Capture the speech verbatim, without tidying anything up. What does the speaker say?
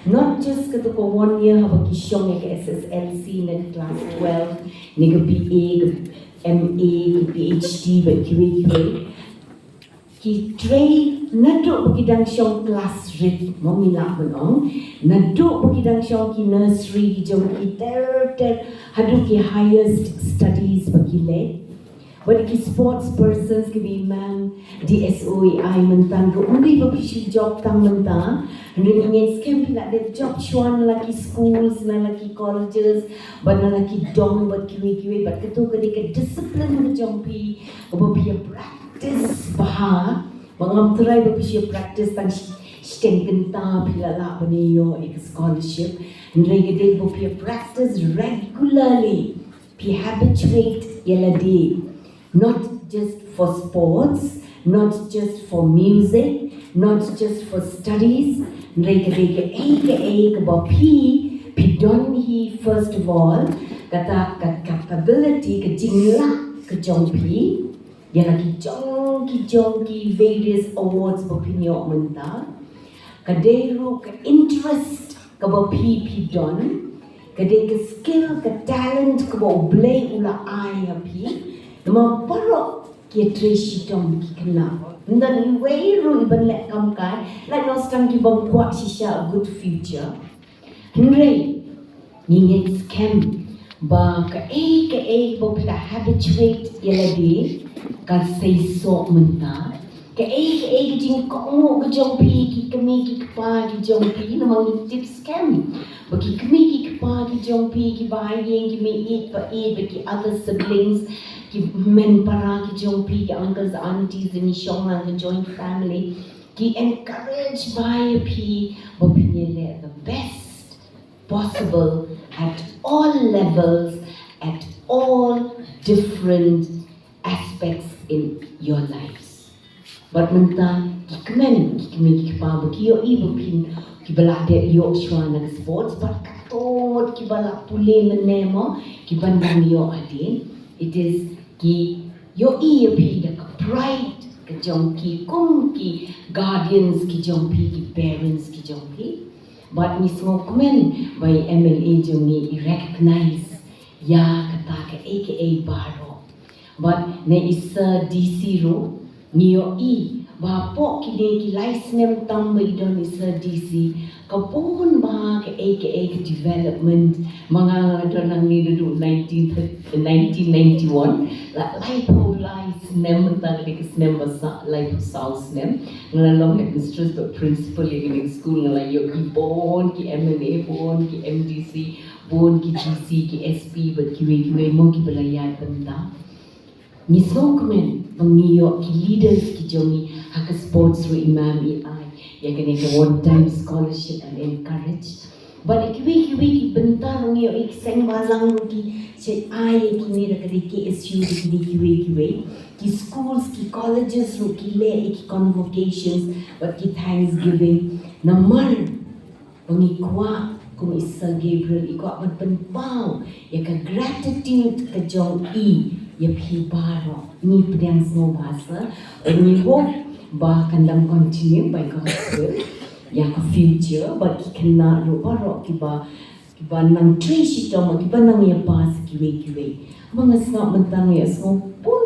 Not just kata ka one year haba ki shong ïa ka S S L C ne ka class twelve ne ka B A, ka M A, ka P H D bad kiwei kiwei. Ki trei naduh ba ki dang shong class rit, mo, ngi lah ban ong, naduh ba ki dang shong ki nursery ki jong ki ter ter haduh ki highest studies ba ki leh. Bad ki sports persons ki, i ma'am D S O i ai mynta ruh, ym dei ba phi shu jop tang mynta. Hynrei ngi skhem phi lah dep jop shuwa na la ki schools, na la ki colleges, bad na la ki dong bad kiwei kiwei. Bad kato ka dei ka discipline ka jong phi kaba phi ïa practice bha. Ba ngam tharai ba phi shu ïa practice tang shi-, shiteng kynta phi la lah ban ïoh ïa ka scholarship. Hynrei ka dei ba phi ïa practice regularly. Phi habituate ïa lade. Not just for sports, not just for music, not just for studies. Hynrei ka dei kaei kaei kaba phi, phi don hi, first of all, kata ka capability, ka jinglah ka jong phi ïa la ki jong ki jong ki various awards ba phi ïoh mynta. Ka dei ruh ka interest kaba phi, phi don. Ka dei ka skill, ka talent kaba U Blei u la ai ha phi. Namar baroh ki ïa trei shitom ki khynnah. Ym don iwei ruh i ban leh kam kai, lait noh tang ki bym kwah shisha a good future. Hynrei ngi ngeit skhem ba kaei kaei ba phi la habituate ïa lade kan seisoh mynta. Kaei kaei ka jingkohnguh ka jong phi, ki kmie ki kpa ki jong phi, namar ngi tip skhem ba ki kmie ki kpa ki jong phi, ki ba ïing, ki mei ïeit pa ïeit, ba ki other siblings, ki hynmen para ki jong phi, ki uncles, aunties, ngi shong lang ka joint family, ki encourage bha ïa phi ba phin ïa leh the best possible at all levels, at all different aspects in your lives. Bad mynta ki kmen, ki kmen ki kpa ba ki ïohi ba phin, ki ba la dep ïoh shuwa na ka sports, bad katto ki ba la pule mynne mo, ki ban dang ïoh hadien. It is ki ïohi ïa phi da ka pride ka jong ki kum ki guardians ki jong phi, ki parents ki jong phi. Bad ngi sngewkmen ba i M L A jong ngi i recognize ïa kata kaei kaei baroh. Bad na i Sir D C ruh ngi ïohi ba hapoh kine ki lai snem tam ba i don i Sir D C, ka bun bha kaei kaei ka development. Ma nga nga don hangne naduh nineteen, nineteen ninety-one, la laiphew lai snem, mynta ka dei ka snem ba sah, laiphew saw snem. Nga la long headmistress bad principal ïa kane ka school, nga la ïohi bun ki M L A, bun ki M D C, bun ki D C, ki S P bad kiwei kiwei mo ki ba la ïaid bynta. Ngi sngewkmen ba ngi ïoh ki leaders ki jong ngi ha ka sports ruh i ma'am i ai ïa kane ka one time scholarship and encourage. Bad ïa kiwei kiwei ki bynta ruh ngi ïoh ïa ki seng balang ruh ki shait ai ïa kine da ka dei K S U da kine kiwei kiwei. Ki schools, ki colleges ruh ki leh ïa ki convocations bad ki thanksgiving. Namar ba ngi kwah kum i Sir Gabriel i kwah ban pynpaw ïa ka gratitude ka jong i ïa phi baroh. Ngi pdiang sngewbha Sir, bad ngi hope ba kan dang continue by God's will ïa ka future bad ki khynnah ruh baroh ki ba, ki ba nang trei shitom, ki ba nang ïa pass kiwei kiwei. Ba nga sngap mynta ngi ïa sngew bun